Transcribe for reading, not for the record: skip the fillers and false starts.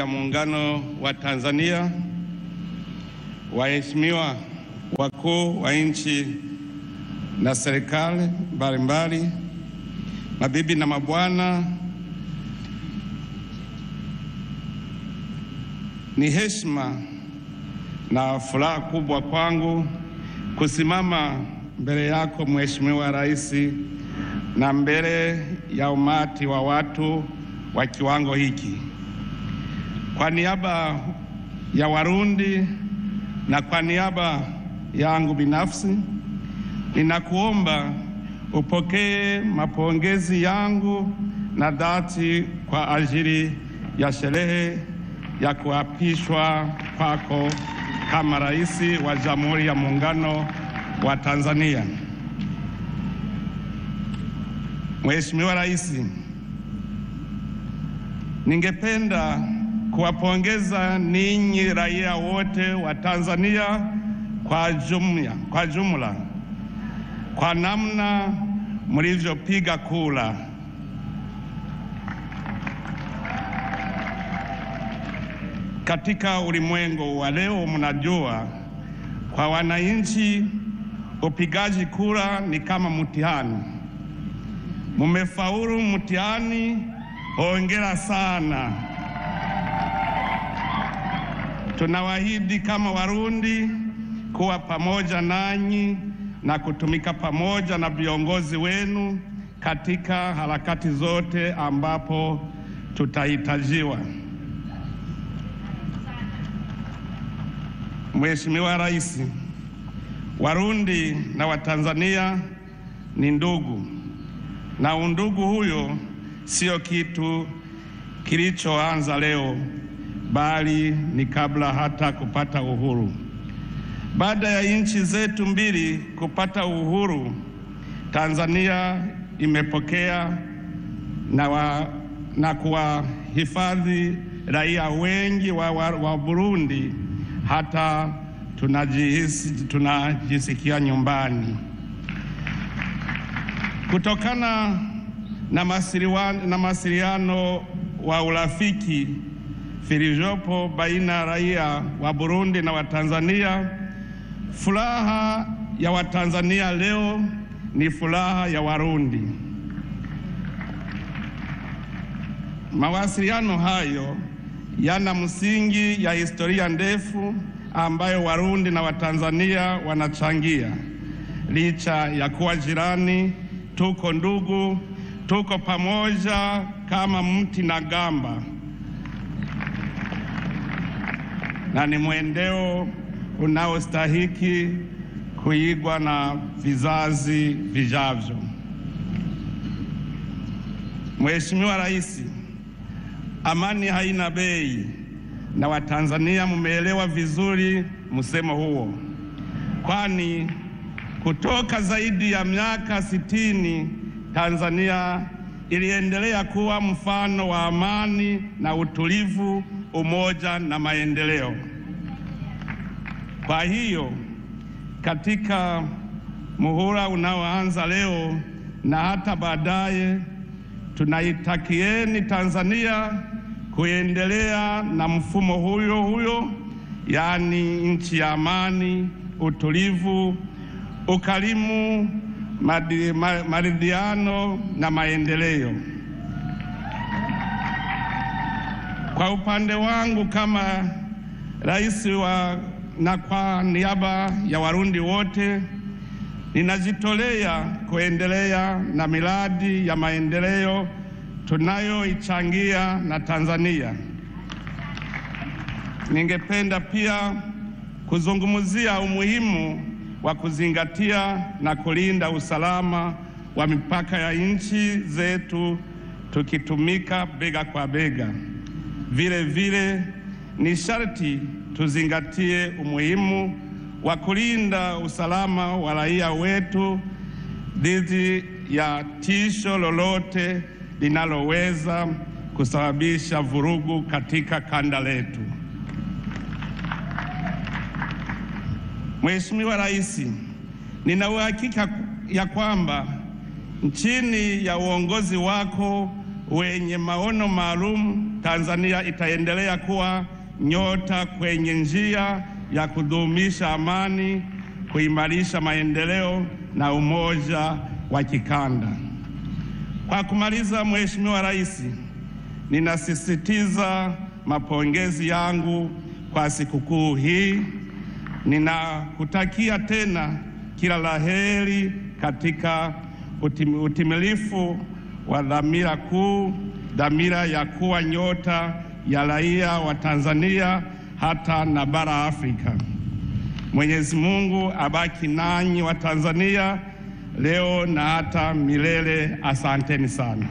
Ya Muungano wa Tanzania, waheshimiwa wakuu wa nchi na serikali mbalimbali, mabibi na mabwana, ni heshima na furaha kubwa kwangu kusimama mbele yako Mheshimiwa Rais na mbele ya umati wa watu wa kiwango hiki. Kwa niaba ya Warundi na kwa niaba yangu binafsi, ninakuomba upokee mapongezi yangu na dhati kwa ajili ya sherehe ya kuapishwa kwako kama Rais wa Jamhuri ya Muungano wa Tanzania. Mheshimiwa Rais, ningependa kuwapongeza ninyi raia wote wa Tanzania kwa jumla kwa namna mlivyopiga kura. Katika ulimwengu wa leo, mnajua kwa wananchi upigaji kura ni kama mtihani. Mmefaulu mtihani, hongera sana. Tunawaahidi kama Warundi kuwa pamoja nanyi na kutumika pamoja na viongozi wenu katika harakati zote ambapo tutahitajiwa. Mheshimiwa Rais, Warundi na Watanzania ni ndugu, na undugu huyo sio kitu kilichoanza leo, bali ni kabla hata kupata uhuru. Baada ya nchi zetu mbili kupata uhuru, Tanzania imepokea na kuwahifadhi raia wengi wa Burundi, hata tunajisikia nyumbani. Kutokana na mawasiliano wa urafiki vilivyopo baina raia wa Burundi na wa Tanzania, furaha ya Watanzania leo ni furaha ya Warundi. Mawasiliano hayo yana msingi ya historia ndefu ambayo Warundi na Watanzania wanachangia. Licha ya kuwa jirani, tuko ndugu, tuko pamoja kama mti na gamba, na ni mwendeo unaostahiki kuigwa na vizazi vijavyo. Mheshimiwa Rais, amani haina bei, na Watanzania mmeelewa vizuri msemo huo, kwani kutoka zaidi ya miaka 60 Tanzania iliendelea kuwa mfano wa amani na utulivu, umoja na maendeleo. Kwa hiyo katika muhula unaoanza leo na hata baadaye, tunaitakieni Tanzania kuendelea na mfumo huyo huyo, yaani nchi ya amani, utulivu, ukarimu, maridhiano na maendeleo. Kwa upande wangu kama rais na kwa niaba ya Warundi wote, ninajitolea kuendelea na miradi ya maendeleo tunayoichangia na Tanzania. Ningependa pia kuzungumzia umuhimu wa kuzingatia na kulinda usalama wa mipaka ya nchi zetu tukitumika bega kwa bega. Vile vile ni sharti tuzingatie umuhimu wa kulinda usalama wa raia wetu dhidi ya tisho lolote linaloweza kusababisha vurugu katika kanda letu. Mheshimiwa Rais, nina uhakika ya kwamba chini ya uongozi wako wenye maono maalum Tanzania itaendelea kuwa nyota kwenye njia ya kudumisha amani, kuimarisha maendeleo na umoja wa kikanda. Kwa kumaliza, Mheshimiwa Rais, ninasisitiza mapongezi yangu kwa sikukuu hii. Ninakutakia tena kila la heri katika utimilifu wa dhamira kuu, dhamira ya kuwa nyota ya raia wa Tanzania hata na bara Afrika. Mwenyezi Mungu abaki nanyi wa Tanzania leo na hata milele. Asanteni sana.